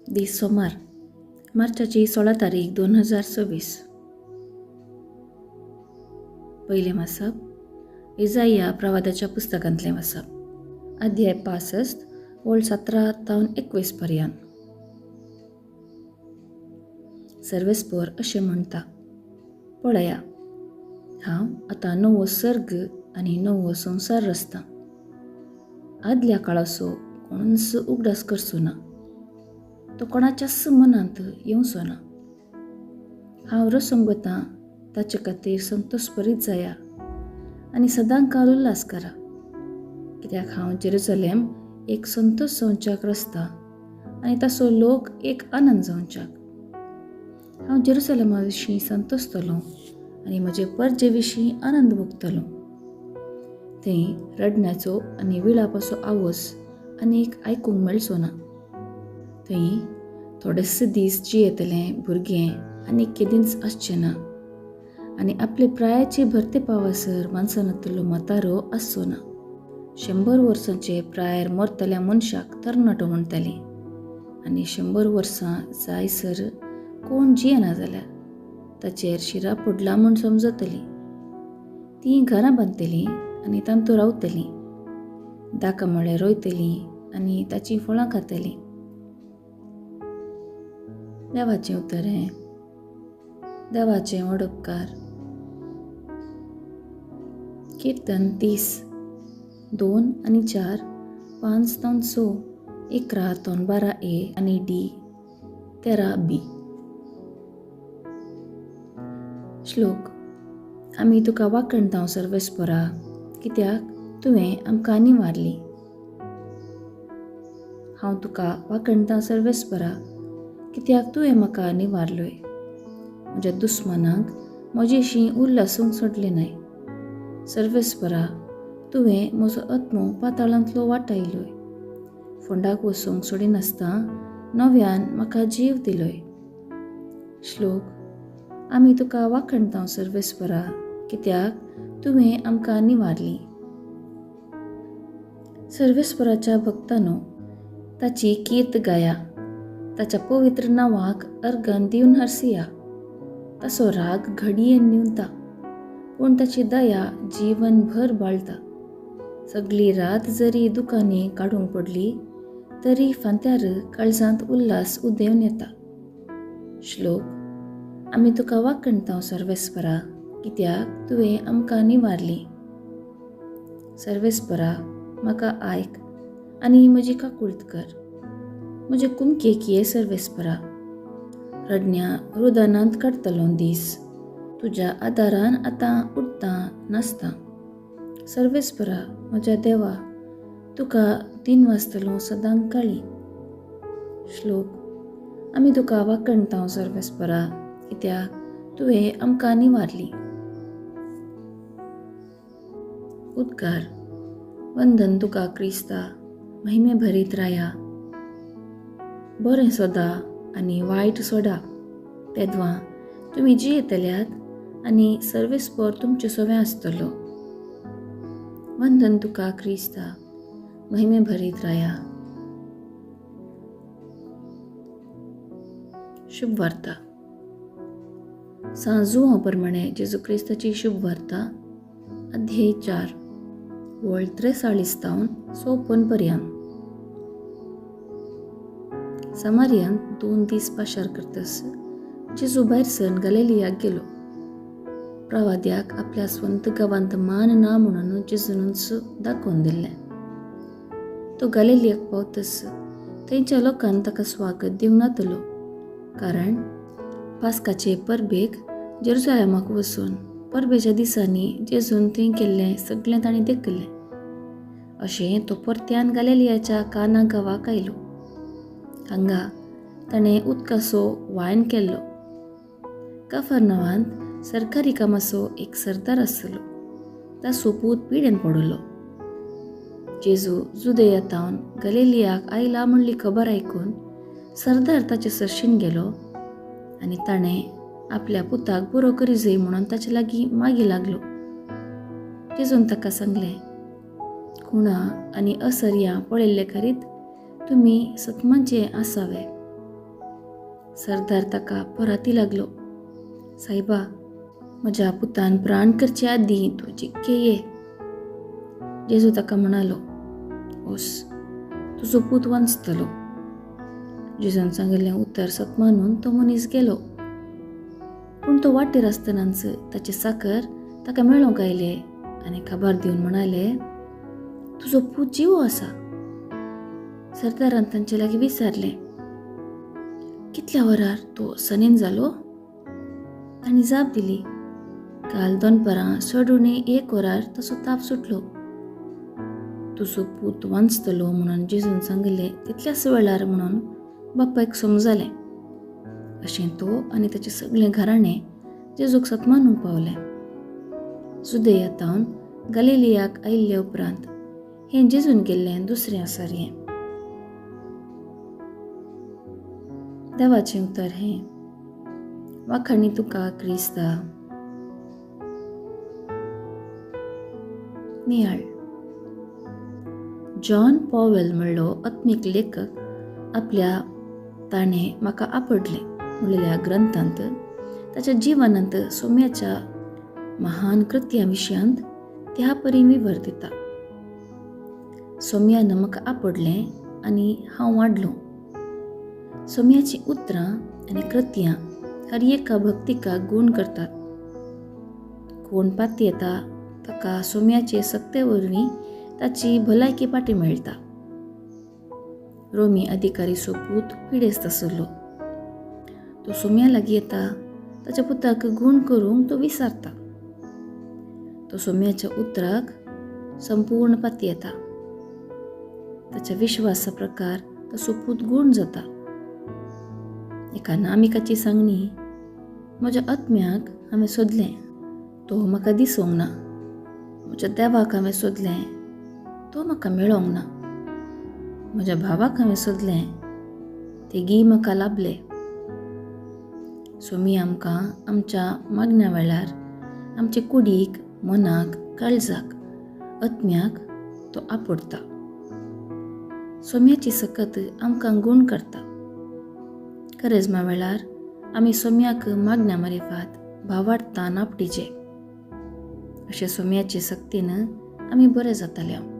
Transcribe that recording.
दीस सोमार, मार्चाची 16 तारीख 2026. पयलें वाचप इजाया प्रवादाच्या पुस्तकांतलें वाचप, अध्याय 65 ओळ 17 तावन 21 पर्यंत. सर्वेस्पोर अशें म्हणटा, पळया, हांव आतां नवो सर्ग आनी नवो संवसार रचतां. आदल्या काळाचो कोणूच उगडास करचो ना, तो कोणाच्याच मनांत येवचो ना. हांव रसूंक वतां ताचे खातीर संतोष जाया आनी सदां काल उल्हास करा, कित्याक हांव जेरुसलेम एक संतोष जावच्याक रचतां आनी ताचो लोक एक आनंद जावच्याक. हांव जेरुसलेमा विशीं संतोषतलो आनी म्हजे परजे विशीं आनंद भोगतलो. थंय रडण्याचो आनी विळापाचो आवाज आनीक आयकूंक मेळचो ना. थंय थोडेच दीस जियेतले भुरगें आनी केदींच आसचें ना आनी आपले प्रायाची भरते पावासर मानसनातलो म्हातारो आसचो ना. 100 वर्सांचे प्रायर मरतल्या मनशाक तरणाटो म्हणटाली आनी 100 वर्सां जायसर कोण जियेना जाल्यार ताचेर शिरा पडला म्हूण समजतली. तीं घरां बांदतलीं आनी तांतू रावतलीं, दाका मळे रोयतलीं आनी ताचीं फळां खातलीं. देवाचें उतर हें, देवाचें वडपकार. किर्तन 30, 2 आनी 4, 5 तावन 6, 11 तावन 12 ए आनी डी, 13 बी. श्लोक. आमी तुका वाखणतांव सर्वेस्परा, कित्याक तुवें आमकां निवारली. हांव तुका वाखणतां सर्वेस्परा, कित्याक तुवें म्हाका निवारलोय. म्हज्या दुस्मानांक म्हजेशी उल्हासूंक सोडलें नाय. सर्वेस्परा, तुवें म्हजो आत्मो पाताळांतलो वाटायलोय. फोंडाक वचूंक सोडिनासतना नव्यान म्हाका जीव दिलोय. श्लोक. आमी तुका वाखणतांव सर्वेस्परा, कित्याक तुवें आमकां निवारली. सर्वेस्पराच्या भक्तानो, ताची कीर्त गाया, ताच्या पवित्र नांवाक अर्गन दिवन हरसिया. ताचो राग घडयेन न्हिवता, पूण ताची दया जीवनभर बाळता. सगळी रात जरी दुकांनी काडूंक पडली तरी फांत्यार काळजांत उल्हास उदेवन येता. श्लोक. आमी तुका वाखणतांव सर्वेस्परा, कित्याक तुवें आमकां निवारली. सर्वेस्परा, म्हाका आयक आनी म्हजी काकुळट कर. म्हजे कुमकेक ये सर्वेस्परा. रडण्या रुदानांत काडटलो दीस, तुज्या आदारान आतां उठता नाचता. सर्वेस्परा म्हज्या देवा, तुका दिन वाजतलो सदां काळी. श्लोक. आमी तुका वाखणतांव सर्वेस्परा, कित्याक तुवें आमकां निवारली. उद्गार. वंदन तुका क्रिस्ता, महिमे भरीत राया. बरें सोदा आनी वायट सोडा, तेद्वां तुमी जियेतल्यात आनी सर्वेस्पर तुमचे सवें आसतलो. वंदन तुका क्रिस्ता, महिमे भरीत राया. शुभ वार्ता. सांत जुवांव प्रमाणे जेजू क्रिस्ताची शुभ वार्ता, अध्याय 4, वळ 43 तावन 54 पर्यंत. समारियांत 2 दीस पाशार करतस जेजू भायर सरून गलिलियाक गेलो. प्रवाद्याक आपल्या स्वंत गांवांत मान ना म्हणून जेजूनच दाखोवन दिल्लें. तो गलिलियाक पावतस थंयच्या लोकान ताका स्वागत दिवंक नातलो, कारण पास्काचे परबेक जेरुसलेमाक वचून परबेच्या दिसांनी जेजून थंय केल्लें सगळें तांणी देखलें. अशें तो परत्यान गलिलियाच्या काना गांवाक आयलो. हांगा ताणें उदकाचो वायन केल्लो. कफरनवांत सरकारी कामाचो एक सरदार आसलो, ताचो पूत पिडेन पडलो. जेजू जुदेया तावन गलिलियाक आयला म्हणली खबर आयकून सरदार ताचे सरशीन गेलो आनी ताणें आपल्या पुताक बरो करी जाय म्हणून ताचे लागीं मागी लागलो. जेजून ताका सांगलें, खुणा आनी असर्यां पळयल्ले करीत तुमी सतमांचे आसावे. सरदार ताका पराती लागलो, सायबा, म्हज्या पुतान प्राण करचे आदीं तूं जिक्के ये. जेजू ताका म्हणालो, ओस, तुजो पूत वांचतलो. जेजून सांगिल्लें उतर सत मानून तो मनीस गेलो. पूण तो वाटेर आसतनाच ताचे साकर ताका मेळोंक आयले आनी खबर दिवन म्हणाले, तुजो पूत जिवो आसा. सरदारान तांचे लागीं विचारलें, कितल्या वरार तो सनीन जालो? तांणी जाप दिली, काल दनपरां चड उणें 1 वरार ताचो ताप सुटलो. तुजो पूत वांचतलो म्हणून जेजून सांगिल्लें तितल्याच वेळार म्हणून बापायक समजलें. अशें तो आनी ताचें सगळें घराणें जेजूक सत मानूंक पावलें. जुदेया गालिलियाक आयिल्ले उपरांत हें जेजून गेल्लें दुसरें आसारयें. देवाचें उतर हें. वाखाणी तुका क्रिस्ता. नियाळ. जॉन पॉवेल म्हणलो आत्मीक लेखक आपल्या ताणें म्हाका आपडलें म्हणलेल्या ग्रंथांत ताच्या जिवनांत सोम्याच्या महान कृत्या विशयांत त्या परी विवर दिता. सोम्यान म्हाका आपडलें आनी हांव वाडलो. सोम्याचीं उतरां आनी कृत्यां हर एका भक्तिका गूण करतात. कोण पातयेता ताका सोम्याचे सक्ते वरवीं ताची भलायकी पाटी मेळटा. रोमी अधिकारी सोपूत पिडेस्त आसलो. तो सोम्या लागीं येता, ताच्या पुताक गूण करूंक तो विसारता. तो सोम्याच्या उतराक संपूर्ण पातयेता. ताच्या विश्वासा प्रकार तो सोपूत गूण जाता. एका नामिकाची सांगणी, म्हज्या आत्म्याक हांवें सोदलें, तो म्हाका दिसूंक ना. म्हज्या देवाक हांवें सोदलें, तो म्हाका मेळोंक ना. म्हज्या भावाक हांवें सोदलें, तेगीय म्हाका लाभले. सोमी आमकां आमच्या मागण्या वेळार आमचे कुडीक, मनाक, काळजाक, आत्म्याक तो आपडता. सोम्याची सकत आमकां गूण करता. करेजमा वेळार आमी सोम्याक मागण्या मारिफात भावार्थान आपटीचे. अशे सोम्याचे सक्तीन आमी बरे जाताले.